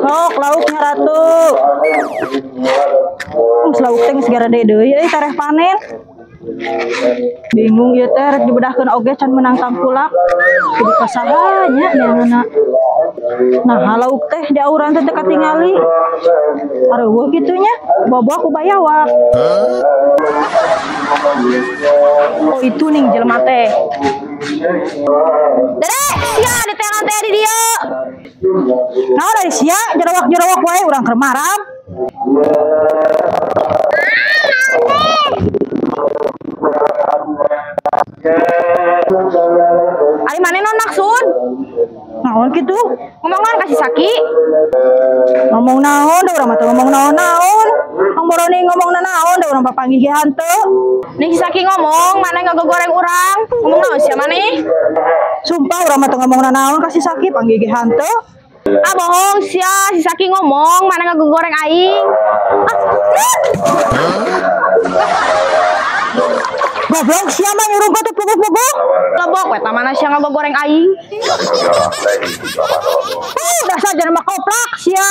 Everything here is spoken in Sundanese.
Sok lauknya ratu. Lauk teh geus garede deui euy tareh panen. Bingung ieu teh rek dibedahkeun oge can meunang tangkulak. Kudu ka saha nya neanganna. Nah, lauk teh di auran teh teu katingali. Areuweuh kitu nya, bobo ku bayawak. Oh itu ning jelema teh. Dede, sia diteangan teh di dieu. Naon ari sia jerawak-jerawak wae urang keur maram. Ari maneh naon maksud? Naon kitu? Ngomong naon ka si Saki? Ngomong naon da urang mah teu ngomong naon-naon. Ang borone ngomong naon da urang papanggih ge hanteu. Nih si Saki ngomong, maneh ngagogoreng urang. Ngomong naon sia maneh? Sumpah urang mah teu ngomong naon ka si Saki panggih ge hanteu. Ah bohong sia, si Saki ngomong, maneh ngagogoreng aing. Goblok sia mah nyuruh gua teh puguk-puguk. Lebok we tah mana sia ngagogoreng aing. Dasar jelema koplak sia.